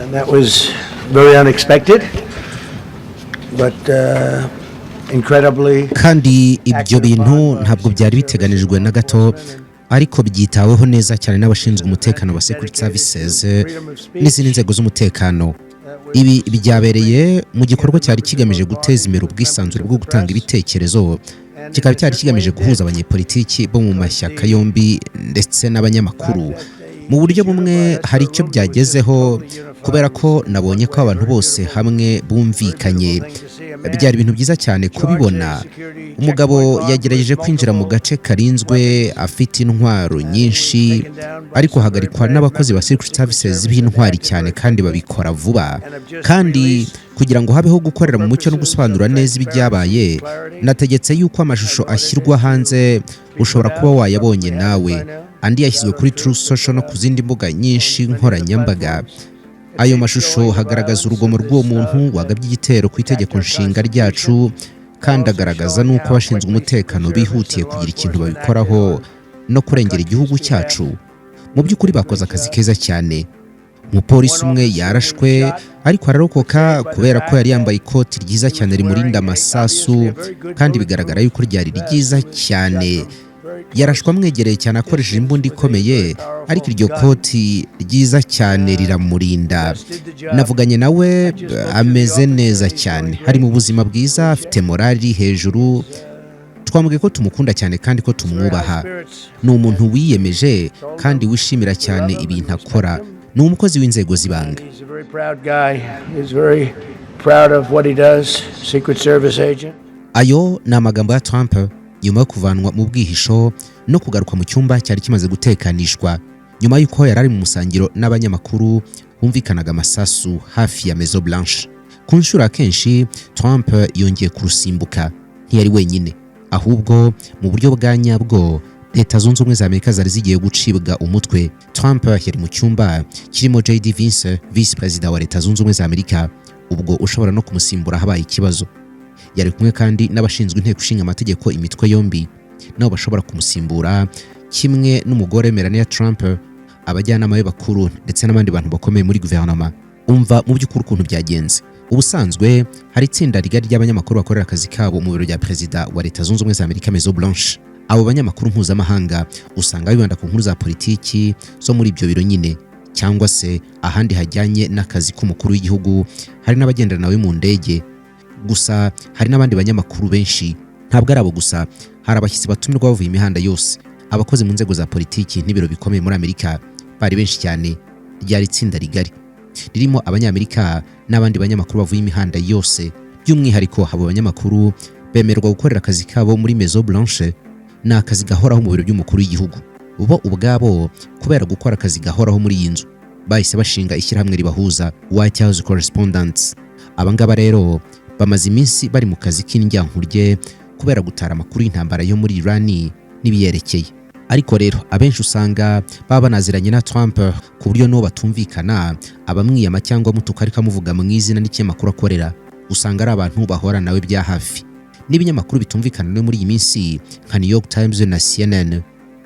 And that was very unexpected, but incredibly Kandi ibyo bintu ntabwo byari biteganijwe na gato, ariko byitaweho neza cyane n'abashinzwe umutekano ba Secret Services n'izindi nzego z'umutekano. Ibi byabereye mu gikorwa cyari kigamije guteza imbere ubwisanzure bwo gutanga ibitekerezo, kikaba cyari kigamije guhuza abanyepolitiki bo mu mashyaka yombi ndetse n'abanyamakuru. Mu buryo bumwe hari icyo byagezeho, kubera ko nabonye ko abantu bose hamwe bumvikanye. Byari ibintu byiza cyane kubibona. Umugabo yagerageje kwinjira mu gace karinzwe afite intwaro nyinshi, ariko ahagarikwa n'abakozi ba Secret Services b'intwari cyane kandi babikora vuba. Kandi kugira ngo habeho gukorera mu mucyo no gusobanura neza ibyabaye, nategetse yuko amashusho ashyirwa hanze. Ushobora kuba wayabonye nawe, andi yashyizwe kuri Truth Social no ku zindi mbuga nyinshi nkoranyambaga. Ayo mashusho hagaragaza urugomo rw'uwo muntu wagabye igitero ku itegeko nshinga ryacu, kandi agaragaza n'uko abashinzwe umutekano bihutiye kugira ikintu babikoraho no kurengera igihugu cyacu. Mu by'ukuri bakoze akazi keza cyane. Umupolisi umwe yarashwe ariko ararokoka kubera ko yari yambaye ikoti ryiza cyane rimurinda amasasu, kandi bigaragara yuko ryari ryiza cyane. Yarashwe amwegereye cyane akoresheje imbunda ikomeye, ariko iryo koti ryiza cyane riramurinda. Navuganye nawe, ameze neza cyane, ari mu buzima bwiza, afite morali iri hejuru. Twamubwiye ko tumukunda cyane kandi ko tumwubaha. Ni umuntu wiyemeje kandi wishimira cyane ibintu akora. Ni umukozi w'inzego z'ibanga. He's a very proud guy. He's very proud of what he does. Secret Service agent. Ayo ni amagambo ya Trump nyuma yo kuvanwa mu bwihisho no kugaruka mu cyumba cyari kimaze gutekanishwa, nyuma y'uko yari ari mu musangiro n'abanyamakuru humvikanaga amasasu hafi ya Maison Blanche. Ku nshuro akenshi Trump yongeye kurusimbuka. Ntiyari wenyine, ahubwo mu buryo bwa nyabwo Leta Zunze Ubumwe za Amerika zari zigiye gucibwa umutwe. Trump yari mu cyumba kirimo JD Vance, visi perezida wa Leta Zunze Ubumwe za Amerika, ubwo ushobora no kumusimbura habaye ikibazo. Yari kumwe kandi n'abashinzwe inteko ishinga amategeko imitwe yombi, nabo bashobora kumusimbura, kimwe n'umugore Melania Trump, abajyanama be bakuru ndetse n'abandi bantu bakomeye muri guverinoma. Umva mu by'ukuri ukuntu byagenze. Ubusanzwe hari itsinda rigari ry'abanyamakuru bakorera akazi kabo mu biro bya perezida wa Leta Zunze Ubumwe za Amerika, Maison Blanche. Abo banyamakuru mpuzamahanga usanga bibanda ku nkuru za politiki zo muri ibyo biro nyine cyangwa se ahandi hajyanye n'akazi k'umukuru w'igihugu. Hari n'abagendana nawe mu ndege. Gusa hari n'abandi banyamakuru benshi. Ntabwo ari abo gusa, hari abashyitsi batumirwa bavuye imihanda yose, abakozi mu nzego za politiki n'ibiro bikomeye muri Amerika. Bari benshi cyane. Ryari itsinda rigari ririmo Abanyamerika n'abandi banyamakuru bavuye imihanda yose. By'umwihariko abo banyamakuru bemererwa gukorera akazi kabo muri Maison Blanche. Ni akazi gahoraho mu biro by'umukuru w'igihugu. Bo ubwabo, kubera gukora akazi gahoraho muri iyi nzu, bahise bashinga ishyirahamwe ribahuza, White House Correspondents. Abangaba rero bamaze iminsi bari mu kazi k'indyankurye kubera gutara amakuru y'intambara yo muri Irani n'ibiyerekeye. Ariko rero abenshi usanga baba banaziranye na Trump, ku buryo n'uwo batumvikana abamwiyama cyangwa amutuka ariko amuvuga mu izina n'ikinyamakuru akorera. Usanga ari abantu bahora nawe bya hafi. N'ibinyamakuru bitumvikana nawe muri iyi minsi nka New York Times na CNN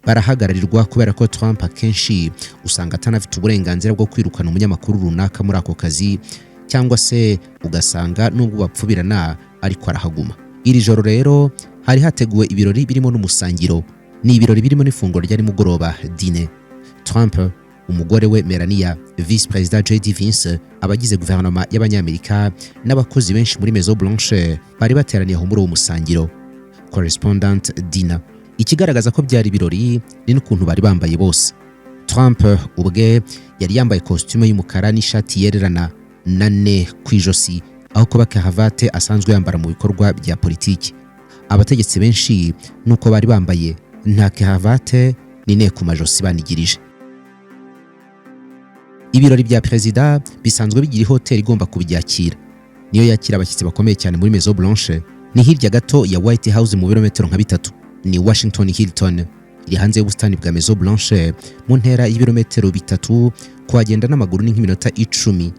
barahagararirwa, kubera ko Trump akenshi usanga atanafite uburenganzira bwo kwirukana umunyamakuru runaka muri ako kazi, cyangwa se ugasanga nubwo bapfubirana ariko arahaguma. Iri joro rero hari hateguwe ibirori birimo n'umusangiro. Ni ibirori birimo n'ifunguro rya nimugoroba, dîner. Trump, umugore we Melania, Vice Perezida JD Vance, abagize guverinoma y'Abanyamerika n'abakozi benshi muri Maison Blanche bari bateraniye aho muri uwo musangiro, Correspondent Dinner. Ikigaragaza ko byari ibirori ni n'ukuntu bari bambaye bose. Trump ubwe yari yambaye costume y'umukara n'ishati yererana na nœud ku ijosi, aho kuba karavate asanzwe yambara mu bikorwa bya politiki. Abategetsi benshi nuko bari bambaye, nta karavate, ni nœud ku majosi banigirije. Ibirori bya perezida bisanzwe bigira ihoteli igomba kubyakira, niyo yakira abashyitsi bakomeye cyane muri Maison Blanche. Ni hirya gato ya White House mu birometero nka 3. Ni Washington Hilton, iri hanze y'ubusitani bwa Maison Blanche mu ntera y'ibirometero 3. Kuhagenda n'amaguru ni nk'iminota 10.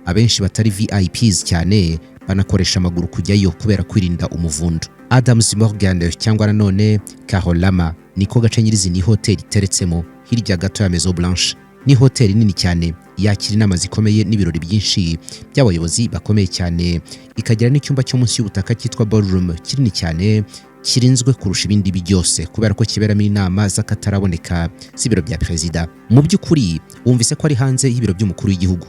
Abenshi batari VIPs cyane banakoresha amaguru kujyayo kubera kwirinda umuvundo. Adams Morgan cyangwa nanone Karolama niko gace nyirizina hoteli iteretsemo, hirya gato ya Maison Blanche. Ni hoteli nini cyane yakira inama zikomeye n'ibirori byinshi by'abayobozi bakomeye cyane, ikagira n'icyumba cyo munsi y'ubutaka cyitwa ballroom, kinini cyane, kirinzwe kurusha ibindi byose kubera ko kiberamo inama z'akataraboneka z'ibiro bya perezida. Mu by'ukuri wumvise ko ari hanze y'ibiro by'umukuru w'igihugu.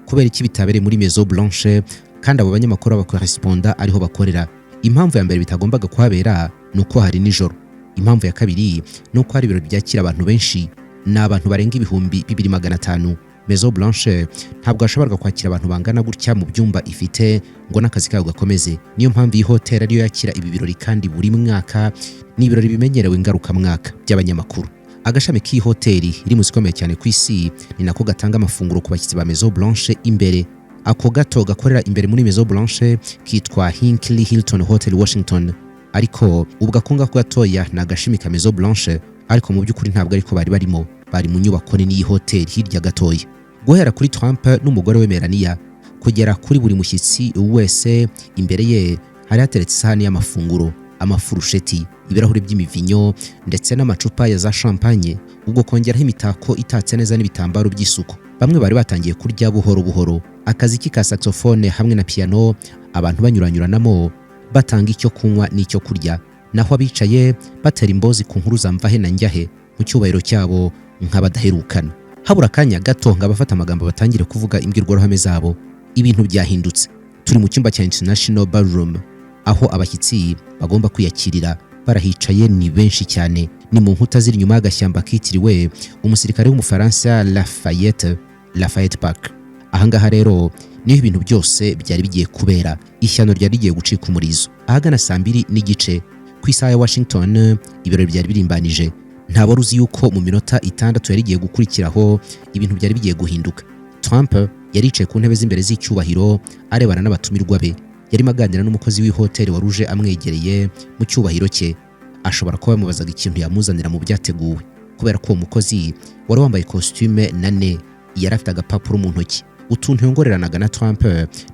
Kubera iki bitabereye muri Maison Blanche kandi abo banyamakuru b'abacorrespondants ariho bakorera? Impamvu ya mbere bitagombaga kuhabera ni uko hari nijoro. Impamvu ya kabiri ni uko hari ibirori byakira abantu benshi, ni abantu barenga 2500. Maison Blanche ntabwo yashoboraga kwakira abantu bangana gutya mu byumba ifite ngo n'akazi kayo gakomeze. Niyo mpamvu iyi hoteli ariyo yakira ibi birori, kandi buri mwaka ni ibirori bimenyerewe ngarukamwaka by'abanyamakuru. Agashami k'iyi hoteli iri mu zikomeye cyane ku isi ni nako gatanga amafunguro ku bashyitsi ba Maison Blanche imbere. Ako gato gakorera imbere muri Maison Blanche kitwa Hinckley Hilton Hotel Washington, ariko ubwo ako ngako gatoya ni agashami ka Maison Blanche, ariko mu by'ukuri ntabwo ariko bari barimo. Bari mu nyubako nini y'iyi hoteli hirya gatoya. Guhera kuri Trump n'umugore we Melania kugera kuri buri mushyitsi wese, imbere ye hari hateretse isahani y'amafunguro, amafurusheti, ibirahuri by'imivinyo ndetse n'amacupa ya za champagne, ubwo kongeraho imitako itatse neza n'ibitambaro by'isuku. Bamwe bari batangiye kurya buhoro buhoro, akaziki ka saxophone hamwe na piano, abantu banyuranyuranamo batanga icyo kunywa n'icyo kurya, naho abicaye batera imbozi ku nkuru za mvahe na njyahe mu cyubahiro cyabo nk'abadaherukana. Habura akanya gato ngo abafata amagambo batangire kuvuga imbwirwaruhame zabo, ibintu byahindutse. Turi mu cyumba cya International Ballroom, aho abashyitsi bagomba kwiyakirira. Barahicaye, ni benshi cyane. Ni mu nkuta ziri inyuma y'agashyamba kitiriwe umusirikare w'Umufaransa Lafayette, Lafayette Park. Ahangaha rero niho ibintu byose byari bigiye kubera. Ishyano ryari rigiye gucika umurizo. Ahagana saa 2:30 ku isaha ya Washington, ibirori byari birimbanije. Nta wari uzi yuko mu minota 6 yari igiye gukurikiraho ibintu byari bigiye guhinduka. Trump yari yicaye ku ntebe z'imbere z'icyubahiro, arebana n'abatumirwa be. Yarimo aganira n'umukozi w'ihoteli wari uje amwegereye mu cyubahiro cye. Ashobora kuba yamubazaga ikintu yamuzanira mu byateguwe, kubera ko uwo mukozi wari wambaye costume na ne yari afite agapapuro mu ntoki. Utuntu yongoreranaga na Trump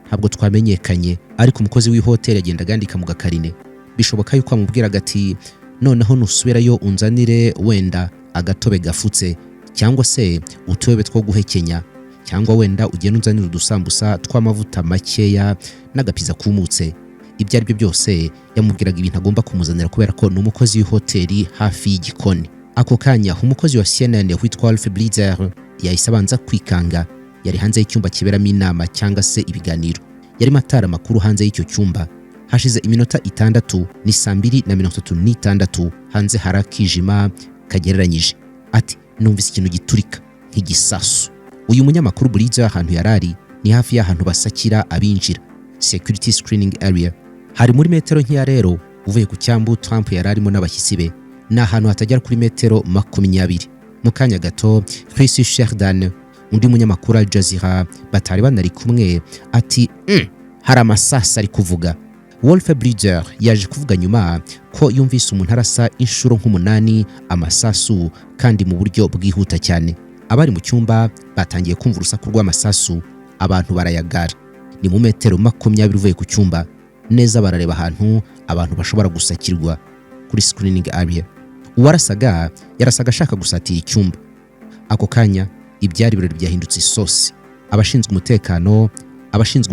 ntabwo twamenyekanye, ariko umukozi w'ihoteli yagendaga yandika mu gakarine. Bishoboka yuko amubwiraga ati: "Noneho nusubirayo unzanire wenda agatobe gafutse, cyangwa se utuyobe two guhekenya, cyangwa wenda ugende unzanire udusambusa tw'amavuta makeya n'agapiza kumutse." Ibyo ari byo byose yamubwiraga ibintu agomba kumuzanira, kubera ko ni umukozi w'ihoteli hafi y'igikoni. Ako kanya umukozi wa CNN witwa Wolf Blitzer yahise abanza kwikanga. Yari hanze y'icyumba kiberamo inama cyangwa se ibiganiro, yarimo atara amakuru hanze y'icyo cyumba. Hashize iminota 6, ni saa 2:36, hanze hari akijima kagereranyije. Ati: "Numvise ikintu giturika nk'igisasu." Uyu munyamakuru Blitzer ahantu yari ari ni hafi y'ahantu basakira abinjira, security screening area. Hari muri metero nkeya rero uvuye ku cyambu Trump yari arimo n'abashyitsi be, ni ahantu hatagera kuri metero 20. Mu kanya gato Chris Sheridan, undi munyamakuru Al Jazeera batari banari kumwe, ati: "Hari amasasu ari kuvuga." Wolf Blitzer yaje kuvuga nyuma ko yumvise umuntu arasa inshuro nk'umunani amasasu, kandi mu buryo bwihuta cyane. Abari mu cyumba batangiye kumva urusaku rw'amasasu, abantu barayagara. Ni mu metero 20 uvuye ku cyumba neza, barareba ahantu abantu bashobora gusakirwa kuri screening area. Uwarasaga yarasaga ashaka gusatira icyumba. Ako kanya ibyari ibirori byahindutse isosi. Abashinzwe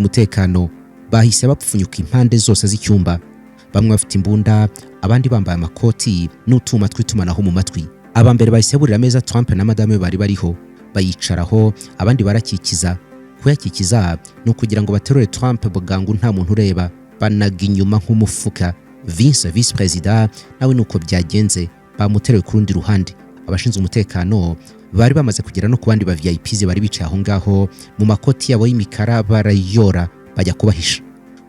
umutekano bahise bapfunyuka impande zose z'icyumba, bamwe bafite imbunda, abandi bambaye amakoti n'utuma tw'itumanaho mu matwi. Aba mbere bahise burira ameza Trump na madame we bari bariho, bayicaraho, abandi barakikiza. Kuyakikiza ni ukugira ngo baterure Trump bwangu nta muntu ureba, banaga inyuma nk'umufuka. Vance, vice perezida, nawe nuko byagenze, bamuteruye ku rundi ruhande. Abashinzwe umutekano bari bamaze kugera no ku bandi ba VIPs bari bicaye aho ngaho mu makoti yabo y'imikara, barayora bajya kubahisha.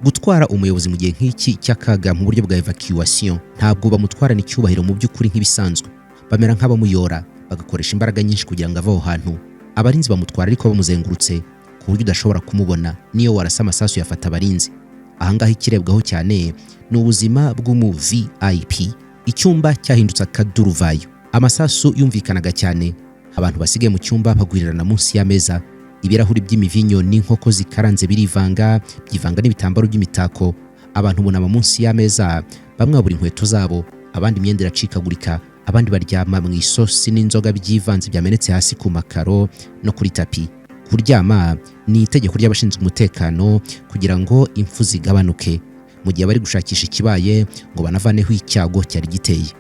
Gutwara umuyobozi mu gihe nk'iki cy'akaga mu buryo bwa evacuation, ntabwo bamutwarana icyubahiro mu by'ukuri nk'ibisanzwe. Bamera nk'abamuyora, bagakoresha imbaraga nyinshi kugira ngo ave aho hantu. Abarinzi bamutwara ariko bamuzengurutse ku buryo udashobora kumubona, niyo warasa amasasu yafata abarinzi. Ahangaha ikirebwaho cyane ni ubuzima bw'umu VIP. Icyumba cyahindutse akaduruvayo, amasasu yumvikanaga cyane, abantu basigaye mu cyumba bagwirirana munsi y'ameza, ibirahuri by'imivinyo n'inkoko zikaranze birivanga, byivanga n'ibitambaro by'imitako. Abantu bunama munsi y'ameza, bamwe babura inkweto zabo, abandi imyenda iracikagurika, Abandi baryama mu isosi n'inzoga byivanze byamenetse hasi ku makaro no kuri tapi. Kuryama ni itegeko ry'abashinzwe umutekano kugira ngo impfu zigabanuke mu gihe bari gushakisha ikibaye, ngo banavaneho icyago cyari giteye.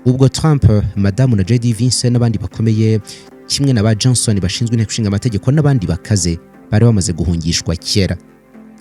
Ubwo Trump, madamu na JD Vance n'abandi bakomeye kimwe na ba Johnson bashinzwe inteko ishinga amategeko n'abandi bakaze bari bamaze guhungishwa kera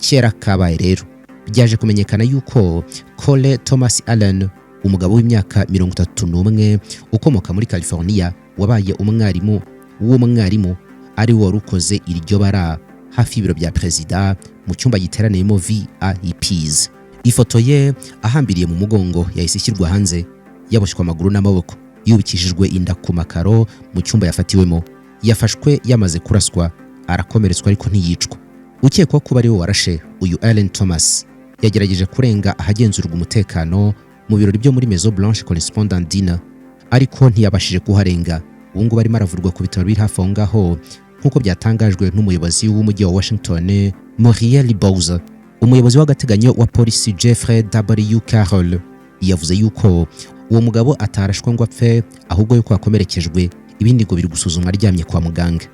kera kabaye. Rero byaje kumenyekana yuko Cole Thomas Allen, umugabo w'imyaka 31 ukomoka muri California, wabaye umwarimu w'umwarimu, ari we wari ukoze iryo bara hafi y'ibiro bya perezida mu cyumba giteraniyemo VIPs. Ifoto ye ahambiriye mu mugongo yahise ishyirwa hanze, yaboshywe amaguru n'amaboko, yubikishijwe inda ku makaro mu cyumba yafatiwemo. Yafashwe yamaze kuraswa, arakomeretswa ariko ntiyicwa. Ukekwa kuba ari we warashe uyu Allen Thomas yagerageje kurenga ahagenzurwa umutekano mu birori byo muri Maison Blanche Correspondent Dinner, ariko ntiyabashije kuharenga. Ubu ngubu arimo aravurwa ku bitaro biri hafi aho ngaho, nk'uko byatangajwe n'umuyobozi w'umujyi wa Washington, Muriel Bowser. Umuyobozi w'agateganyo wa polisi Jeffrey W Carroll yavuze yuko uwo mugabo atarashwe ngo apfe, ahubwo yuko yakomerekejwe, ibindi ngo biri gusuzumwa aryamye kwa muganga.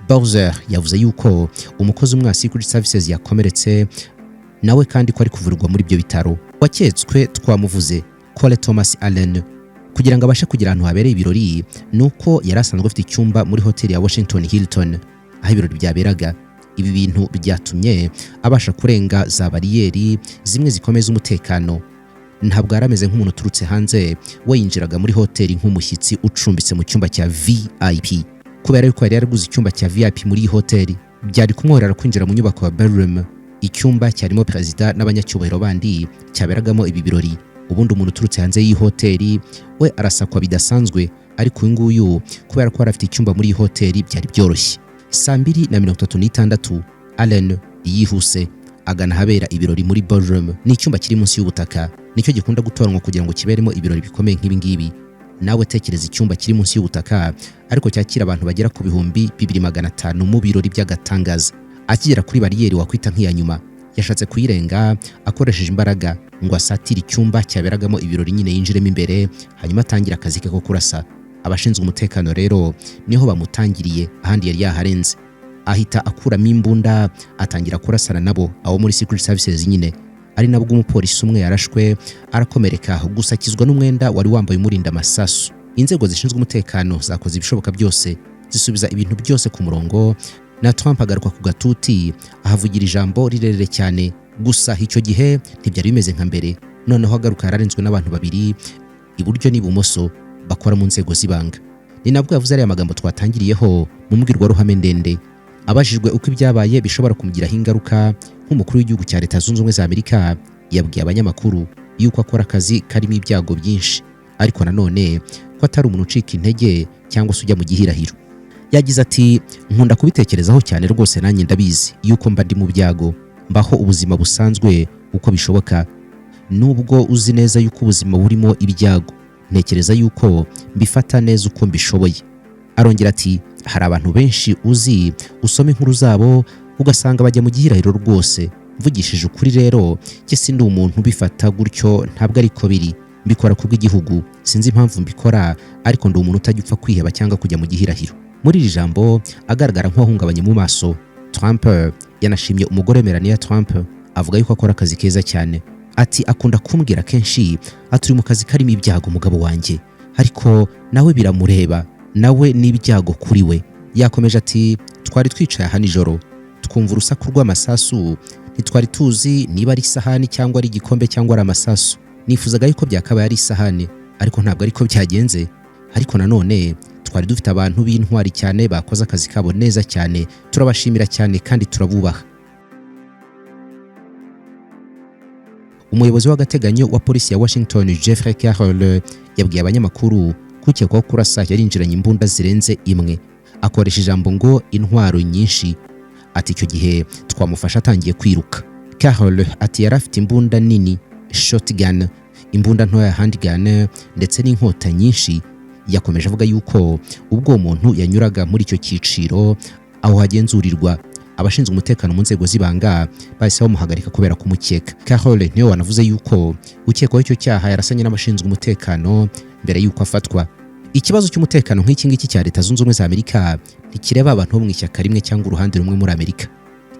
Bowser yavuze yuko umukozi umwe wa Secret Services yakomeretse nawe kandi ko ari kuvurirwa muri ibyo bitaro. Waketswe twamuvuze, Cole Thomas Allen. Kugira ngo abashe kugira ahantu habereye ibirori ni uko yari asanzwe afite icyumba muri hoteli ya Washington Hilton aho ibirori byaberaga. Ibi bintu byatumye abasha kurenga za bariyeri zimwe zikomeye z'umutekano. Ntabwo yari ameze nk'umuntu uturutse hanze, we yinjiraga muri hoteli nk'umushyitsi ucumbitse mu cyumba cya VIP. Kubera yuko yari yaraguze icyumba cya VIP muri iyi hoteli, byari kumworohera kwinjira mu nyubako ya ballroom, icyumba cyarimo perezida n'abanyacyubahiro bandi cyaberagamo ibi birori. Ubundi umuntu uturutse hanze y'iyi hoteli we arasakwa bidasanzwe, ariko uyu nguyu kubera ko yari afite icyumba muri iyi hoteli byari byoroshye. Saa 2:36 Allen yihuse agana ahabera ibirori muri ballroom. Ni icyumba kiri munsi y'ubutaka, nicyo gikunda gutoranywa kugira ngo kiberemo ibirori bikomeye nk'ibi ngibi. Nawe tekereza icyumba kiri munsi y'ubutaka ariko cyakira abantu bagera ku 2500 mu birori by'agatangaza. Akigera kuri bariyeri wakwita nk'iya nyuma, yashatse kuyirenga akoresheje imbaraga ngo asatire icyumba cyaberagamo ibirori nyine, yinjiremo imbere hanyuma atangire akazi ke ko kurasa. Abashinzwe umutekano rero niho bamutangiriye, ahandi yari yaharenze, ahita akuramo imbunda atangira kurasana nabo, abo muri Secret Services nyine. Ari nabwo umupolisi umwe yarashwe arakomereka, gusa akizwa n'umwenda wari wambaye umurinda amasasu. Inzego zishinzwe umutekano zakoze ibishoboka byose zisubiza ibintu byose ku murongo, na Trump agaruka ku gatuti ahavugira ijambo rirerire cyane. Gusa icyo gihe ntibyari bimeze nka mbere. Noneho agaruka yararenzwe n'abantu babiri iburyo n'ibumoso bakora mu nzego z'ibanga. Ni nabwo yavuze ariya magambo twatangiriyeho mu mbwirwaruhame ndende. Abajijwe uko ibyabaye bishobora kumugiraho ingaruka nk'umukuru w'igihugu cya Leta Zunze Ubumwe za Amerika, yabwiye abanyamakuru yuko akora akazi karimo ibyago byinshi, ariko nanone ko atari umuntu ucika intege cyangwa se ujya mu gihirahiro. Yagize ati: "Nkunda kubitekerezaho cyane rwose, nanjye ndabizi yuko mba ndi mu byago. Mbaho ubuzima busanzwe uko bishoboka, nubwo uzi neza yuko ubuzima burimo ibyago. Ntekereza yuko mbifata neza uko mbishoboye." Arongera ati: "Hari abantu benshi uzi, usoma inkuru zabo ugasanga bajya mu gihirahiro rwose. Mvugishije ukuri rero, njye sindi umuntu ubifata gutyo, ntabwo ariko biri. Mbikora kubw'igihugu. Sinzi impamvu mbikora, ariko ndi umuntu utajya upfa kwiheba cyangwa kujya mu gihirahiro." Muri iri jambo agaragara nk'uwahungabanye mu maso, Trump yanashimye umugore Melania Trump, avuga yuko akora akazi keza cyane. Ati: "Akunda kumbwira kenshi ati 'Uri mu kazi karimo ibyago, umugabo wanjye,' ariko nawe biramureba, nawe n'ibyago kuri we." Yakomeje ati: "Twari twicaye aha nijoro twumva urusaku rw'amasasu. Ntitwari tuzi niba ari isahani cyangwa ari igikombe cyangwa ari amasasu. Nifuzaga yuko byakabaye ari isahani, ariko ntabwo ariko byagenze. Ariko nanone twari dufite abantu b'intwari cyane bakoze akazi kabo neza cyane. Turabashimira cyane kandi turabubaha." Umuyobozi w'agateganyo wa polisi ya Washington, Jeffrey Carroll, yabwiye abanyamakuru ko ukekwaho kurasa yarinjiranye imbunda zirenze imwe, akoresha ijambo ngo intwaro nyinshi. Ati: "Icyo gihe twamufashe atangiye kwiruka." Carroll ati: "Yari afite imbunda nini shotgun, imbunda ntoya handgun, ndetse n'inkota nyinshi." Yakomeje avuga yuko ubwo uwo muntu yanyuraga muri icyo cyiciro aho hagenzurirwa Abashinzwe umutekano mu nzego z'ibanga bahise bamuhagarika kubera kumukeka. Carroll niwe wanavuze yuko ukekwaho icyo cyaha yarasanye n'abashinzwe umutekano mbere yuko afatwa. Ikibazo cy'umutekano nk'iki ngiki cya Leta Zunze Ubumwe za Amerika ntikireba abantu bo mu ishyaka rimwe cyangwa uruhande rumwe muri Amerika.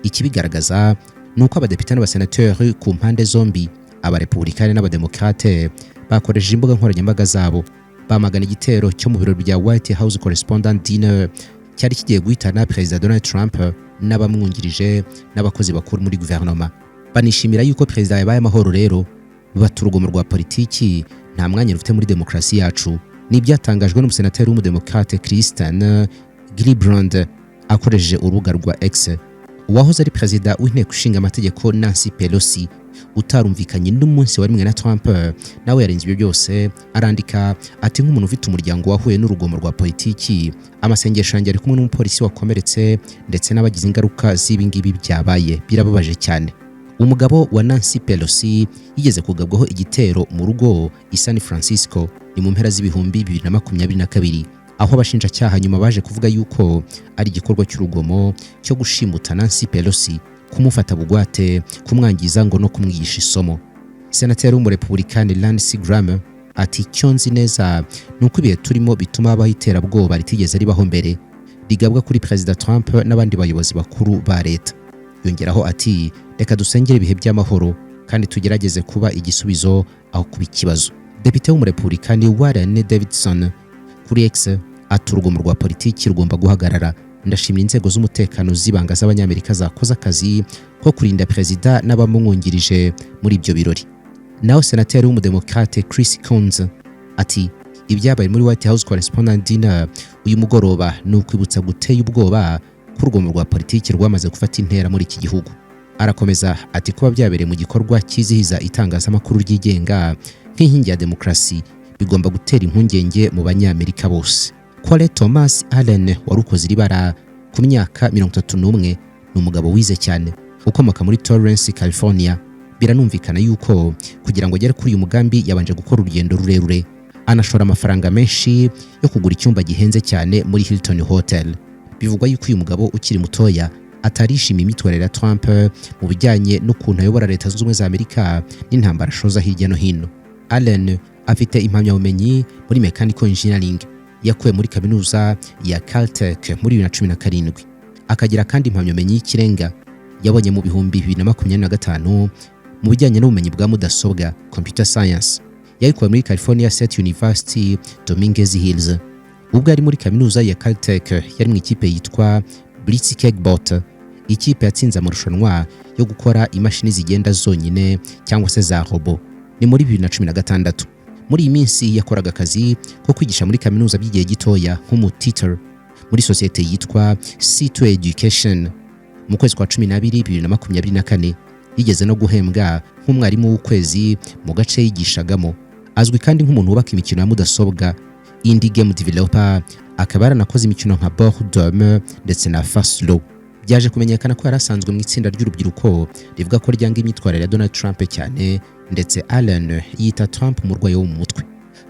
Ikibigaragaza ni uko abadepite n'abasenateri ku mpande zombi, abarepublikani n'abademokrate, bakoresheje imbuga nkoranyambaga zabo bamagana igitero cyo mu biro bya White House Correspondent Dinner cyari kigiye guhitana Perezida Donald Trump n'abamwungirije n'abakozi bakuru muri guverinoma, banishimira yuko perezida yabaye amahoro. Rero bata urugomo rwa politiki nta mwanya rufite muri demokarasi yacu. Ni ibyatangajwe n'umusenateri w'umudemokrate Kirsten Gillibrand akoresheje urubuga rwa X. Uwahoze ari perezida w'inteko ishinga amategeko Nancy Pelosi, utarumvikanye n'umunsi wa rimwe na Trump, nawe yarenze ibyo byose, arandika ati: "Nk'umuntu ufite umuryango wahuye n'urugomo rwa politiki, amasengesho yanjye ari kumwe n'umupolisi wakomeretse ndetse n'abagize ingaruka z'ibi ngibi byabaye. Birababaje cyane." Umugabo wa Nancy Pelosi yigeze kugabwaho igitero mu rugo i San Francisco, ni mu mpera z'ibihumbi 2022, aho abashinjacyaha nyuma baje kuvuga yuko ari igikorwa cy'urugomo cyo gushimuta Nancy Pelosi, kumufata bugwate, kumwangiza ngo no kumwigisha isomo. Senateri w'umurepublikani Lindsey Graham ati: "Icyo nzi neza ni uko ibihe turimo bituma habaho iterabwoba ritigeze ribaho mbere rigabwa kuri Perezida Trump n'abandi bayobozi bakuru ba leta." Yongeraho ati: "Reka dusengere ibihe by'amahoro kandi tugerageze kuba igisubizo aho kuba ikibazo." Depite w'umurepublikani Warren Davidson kuri X ati: "Urugomo rwa politiki rugomba guhagarara. Ndashimira inzego z'umutekano z'ibanga z'Abanyamerika zakoze akazi ko kurinda perezida n'abamwungirije muri ibyo birori." Naho senateri w'umudemokrate Chris Coons ati: "Ibyabaye muri White House Correspondent Dinner uyu mugoroba ni ukwibutsa guteye ubwoba ko urugomo rwa politiki rwamaze gufata intera muri iki gihugu." Arakomeza ati: "Kuba byabereye mu gikorwa cyizihiza itangazamakuru ryigenga nk'inkingi ya demokarasi bigomba gutera impungenge mu Banyamerika bose." Corey Thomas Allen wari ukoze iri bara, ku myaka 31, ni umugabo wize cyane ukomoka muri Torrance, California. Biranumvikana yuko kugira ngo agere kuri uyu mugambi yabanje gukora urugendo rurerure, anashora amafaranga menshi yo kugura icyumba gihenze cyane muri Hilton Hotel. Bivugwa yuko uyu mugabo ukiri mutoya atarishimiye imyitwarire ya Trump mu bijyanye n'ukuntu ayobora Leta Zunze Ubumwe za Amerika n'intambara ashoza hirya no hino. Allen afite impamyabumenyi muri mechanical engineering yakuwe muri kaminuza ya Caltech muri 2017, akagira kandi impamyabumenyi y'ikirenga yabonye mu 2025 mu bijyanye n'ubumenyi bwa mudasobwa, computer science. Yayikuwe muri California State University, Dominguez Hills. Ubwo yari muri kaminuza ya Caltech yari mu ikipe yitwa Blitzkrieg, ikipe yatsinze amarushanwa yo gukora imashini zigenda zonyine cyangwa se za robo, ni muri 2016. Muri iyi minsi yakoraga akazi ko kwigisha muri kaminuza by'igihe gitoya nk'umututor muri sosiyete yitwa C2 Education. Mu kwezi kwa 12 2024 yigeze no guhembwa nk'umwarimu w'ukwezi mu gace yigishagamo. Azwi kandi nk'umuntu wubaka imikino ya mudasobwa, indie game developer, akaba yaranakoze imikino nka Boredom ndetse na Fast Low. Byaje kumenyekana ko yari asanzwe mu itsinda ry'urubyiruko rivuga ko ryanga imyitwarire ya Donald Trump cyane, ndetse Allen yita Trump umurwayi wo mu mutwe.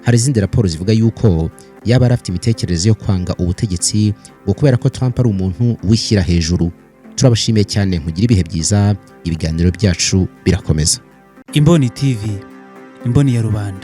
Hari izindi raporo zivuga yuko yaba yari afite imitekerereze yo kwanga ubutegetsi ngo kubera ko Trump ari umuntu wishyira hejuru. Turabashimiye cyane, mugire ibihe byiza, ibiganiro byacu birakomeza. Imboni TV, imboni ya rubanda.